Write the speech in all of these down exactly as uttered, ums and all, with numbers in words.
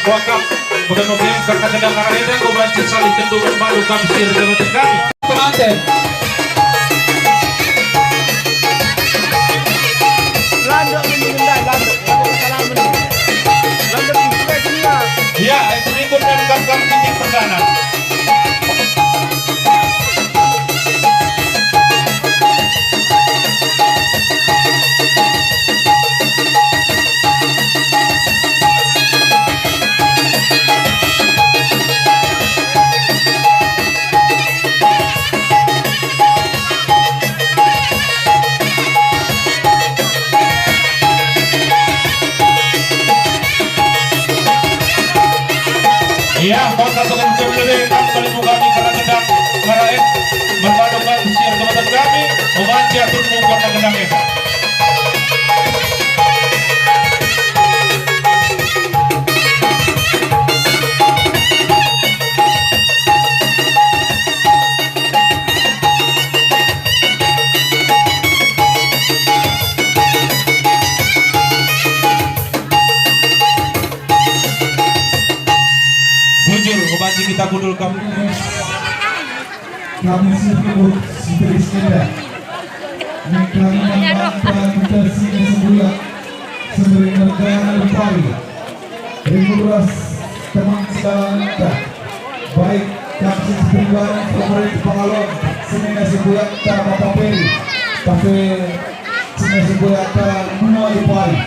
Wakaf, bukan mungkin karena sedang arah enda, kau banci salih tentu kembali kami sir dengan kami. Pengantin. Landok ini, landok. Landok, salaman. Landok ini, sudah sini, ya. Ya, itu ikut dan kami titik perdana. Ia, maka pengencur lebe kam kali muka ni kara gendang ngarain, merpadukan siar kebatan kami, memanci atur muka na gendang enda. Bujur, kebanci kita kundul kam. Kami sibuk si terus kita. Kami mantap kita sini sebulan. Sembari mergana lempari. Ringuras teman segalanta. Baik, kami sibuk perubahan, pemerintah pengalon. Sini sebulan tak apa peri. Tapi sini sebulan tak menua lempari.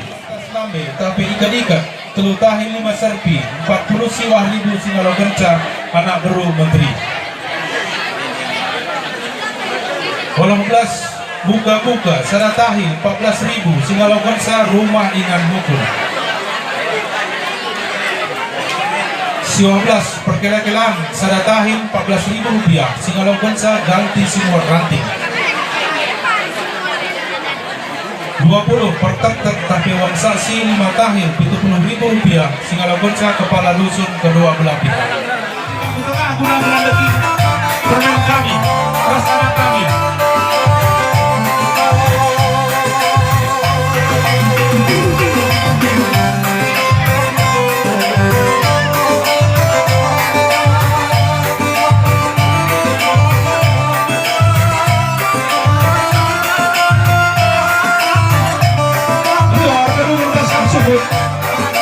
Selambe, tapi ikat-ikat, telu tahin lima serpi, empat puluh siwah ribu si ngalokenca anak beru menteri. Waluh belas, buka-buka, sada tahin, empat belas ribu si ngalokenca rumah ingan mukun. Siwah belas, perkela-kelaan, sada tahin, empat belas ribu rupiah si ngalokenca ganti si muat ranting. Dua puluh pertektek tape uang saksi lima tahin pitu puluh ribu rupiah si ngalokenca kepala dusun kedua belah pihak. Tengah guna melandeki permen kami, ras anak kami.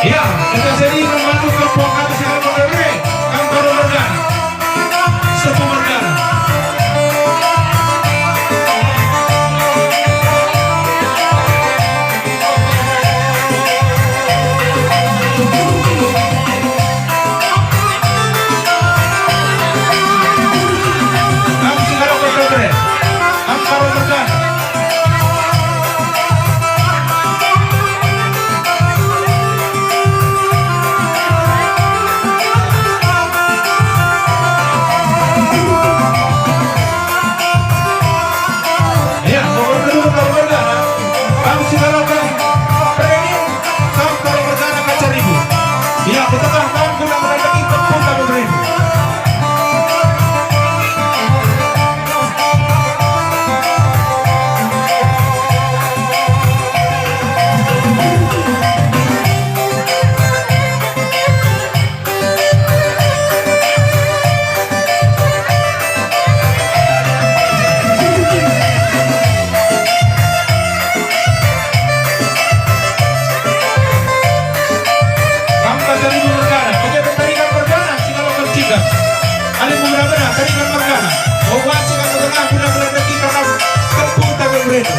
Ya, kita jadi membantu kelompok kami sekarang modern, kantor modern. Sepuh modern. Kami sekarang modern. Kantor modern. Ya, nomor kedua, nomor kedua. Kami silakan. Kam kalau perdana kaca ribu. Ya, ku tengah kam guna menaiki tepung kamu beribu. Angka seribu mergana, pejabat tarikan mergana, si ngaloken cikap. Alim mengena-ngena, tarikan mergana. Obat si kamu tengah, guna-guna deki, karena tepung tangan mereka.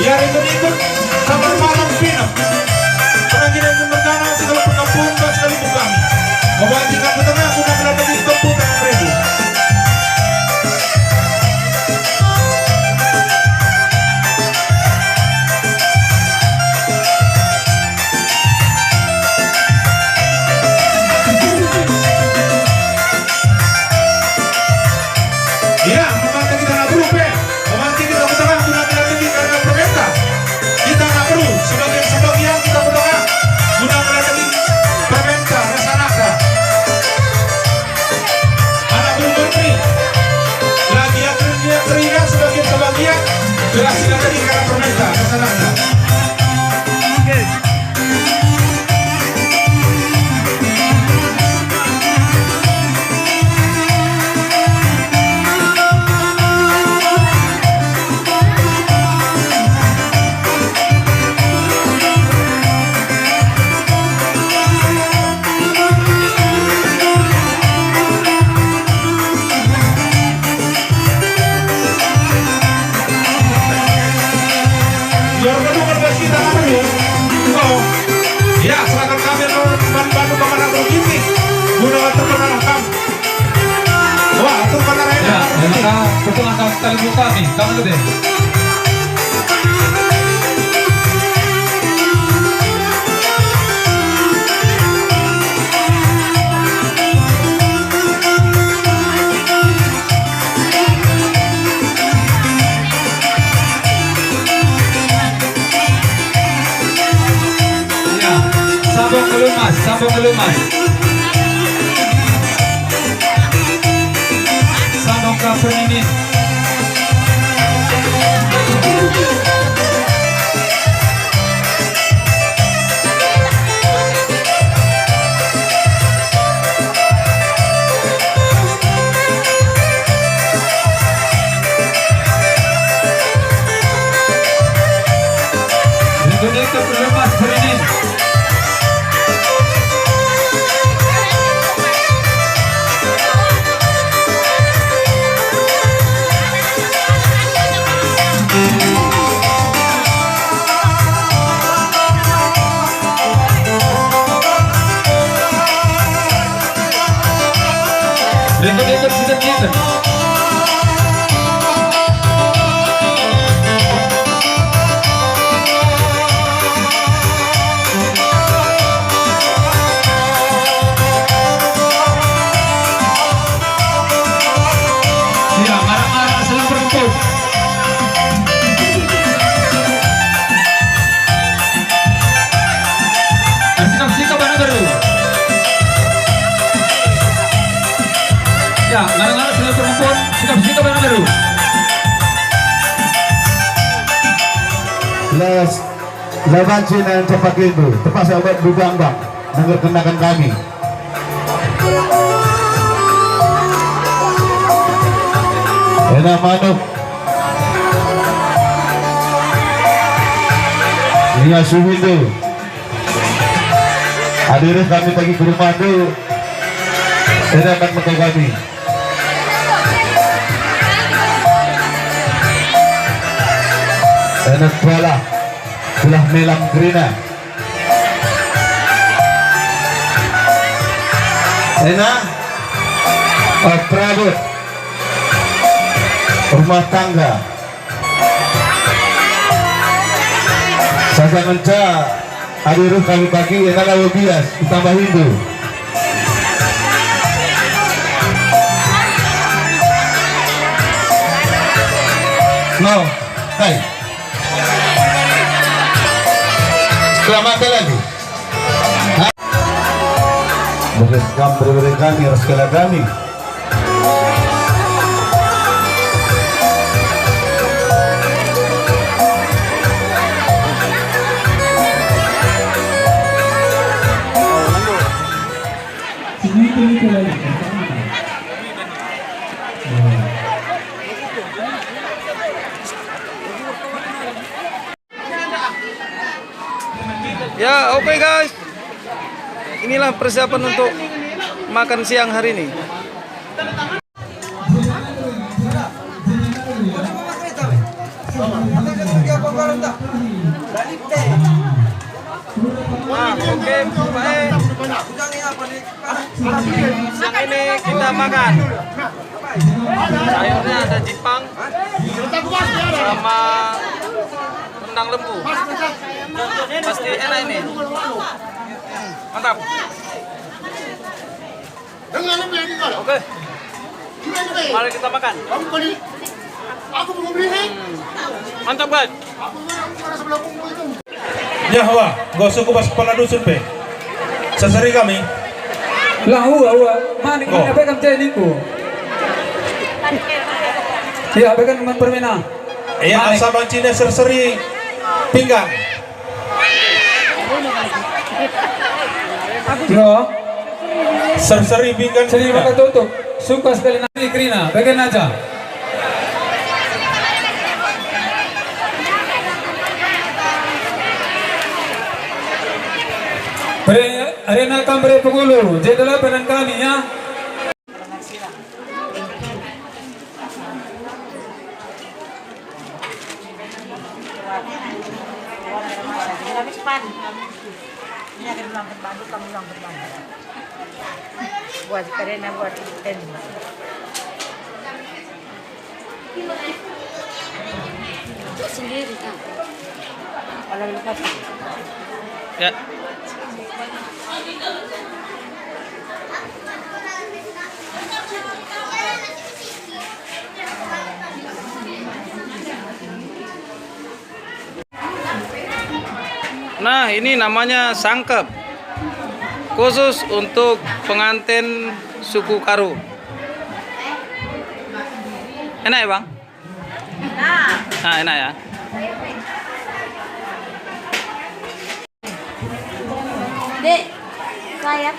Ya, ikut-ikut, sabar malam, pinap. Pernah kita ikut mergana, si kalau perkampungan, pas kali bukan. Obat si kamu tengah, guna-guna deki, tepung tangan mereka. Ya, maka kita anak beru pe, memanti kita ku tengah guna melatih karena permenta. Kita anak beru, sebagian-sebagian kita ku tengah guna melatih permenta, rasa-rasa. Anak beru menteri, lagi akhirnya terina sebagian-sebagian, gerak sila tadi karena permenta, rasa-rasa. Oke. Maka, pepulangkan sekali dulu kami, kami lebih. Ya, sambung ke Lumas, sambung ke Lumas. Sambung ke Peninin. Rindu deket lemas berinin. Ribet-ribet, ribet-ribet. Ya, arak-arak salam perkempur. Sikap-sikap anak beru. Ya, ngarang-ngarang sila perempuan, sikap-sikap anak beru. Las, la banci nang cepak rindu, terpaksa buat budang bang, dengar kenakan kami. Enak manuk. Iya, suhindu. Adi reh kami pagi ke rumahndu, edakan maka kami. Enak tualah, gelah melam kerina. Enak, eh, perabot rumah tangga. Saja ngenca adi reh kami pagi, enda labo bias, itambahindu. No, kai. Selamat lagi. Bagi kam bere-bere kami, ras kala kami. Ya, oke, guys. Inilah persiapan untuk makan siang hari ini. Ah, oke, baik. Siang ini kita makan. Sayurnya ada jipang sama rendang lembu. Pasti enak ini. Mantap. Oke. Mari kita makan. Mantap, guys. Nyah, wah, enggo suku bas kepala dusun pe. Serseri kami. Lah, ua, ua. Mani, oh, mani, apa kam cai niku? Iya, apa kan man permena? Iya, mani. Asa banci ne serseri pinggan. Yo. Serseri pinggan. Seri kerina. Maka tutup. Suka sekali nanti kerina. Bagian aja. Bere, arena kam bere pengulu, jadi delapan kami ya. Ini ada ulang terbantu, kamu ulang terbantu. Buat arena, buat ten. Untuk sendiri, ah. Kalau lepas. Ya. Nah, ini namanya sangkep. Khusus untuk pengantin suku Karo. Enak ya, Bang? Nah, enak ya. Dek, saya.